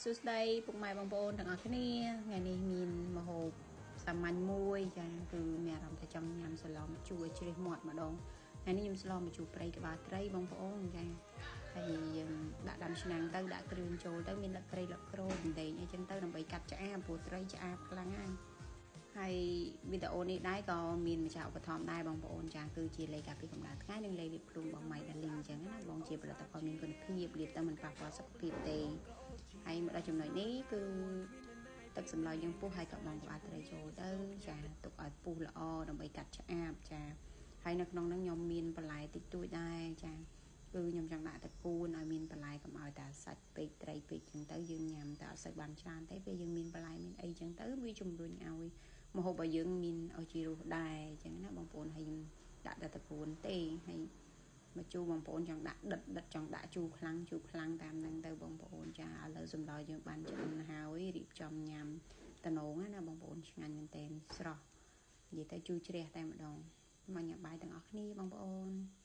សួស្តីពុកម៉ែបងប្អូនទាំងអស់គ្នាថ្ងៃនេះមានម្ហូបសាមញ្ញមួយចាគឺមានអារម្មណ៍ថាចង់ញ៉ាំសឡំជូរឲ្យជ្រះមាត់ម្ដងថ្ងៃនេះខ្ញុំស្លម្ជូរព្រៃក្បាលត្រីបងប្អូនចាហើយយើងដាក់ដាំឆ្នាំងទៅដាក់គ្រឿងចូលទៅមានលឹកត្រីលឹកក្រូចដេងអីចឹងទៅដើម្បីកាត់ឆ្អាបព្រោះត្រីឆ្អាបខ្លាំងណាស់ហើយវីដេអូនេះដែរក៏មានម្ចាស់ឧបត្ថម្ភដែរបងប្អូនចាគឺជាលេខការពីកម្ដៅថ្ងៃនិងលេខលាបខ្លួនរបស់ My Darling អញ្ចឹងណាបងជាផលិតផលមានគុណភាពលាបទៅមិនប៉ះពាល់សុខភាពទេហើយមកដល់ចំណុចនេះគឺទឹកសម្លយើងពុះហើយក៏បងក្បាលត្រីចូលទៅចាទុកឲ្យពុះល្អដើម្បីកាត់ឆ្អាបចាហើយនៅក្នុងហ្នឹងខ្ញុំមានបន្លែតិចតួចដែរចាគឺខ្ញុំចង់ដាក់តកួនឲ្យមានបន្លែកុំឲ្យតែសាច់ពេកត្រីពេកចឹងទៅយើងញ៉ាំតែអត់សូវបានច្រើនទេពេលយើងមានបន្លែមានអីចឹងទៅវាជំរុញឲ្យម្ហូបរបស់យើងមានឲ្យជីរសដែរចឹងណាបងប្អូនហើយខ្ញុំដាក់តែតកួនទេហើយមកជូរបងប្អូនចង់ដាក់ដិតដិតចង់ដាក់ជូរខ្លាំងជូរខ្លាំងតាមហ្នឹងទៅបងប្អូនចាឥឡូវសម្លយើងបានឆ្អិនហើយរៀបចំញ៉ាំតំណងណាបងប្អូនឆ្ងាញ់មែនទែនស្រស់និយាយទៅជូរជ្រះតែម្ដងមកញ៉ាំបាយទាំងអស់គ្នាបងប្អូន។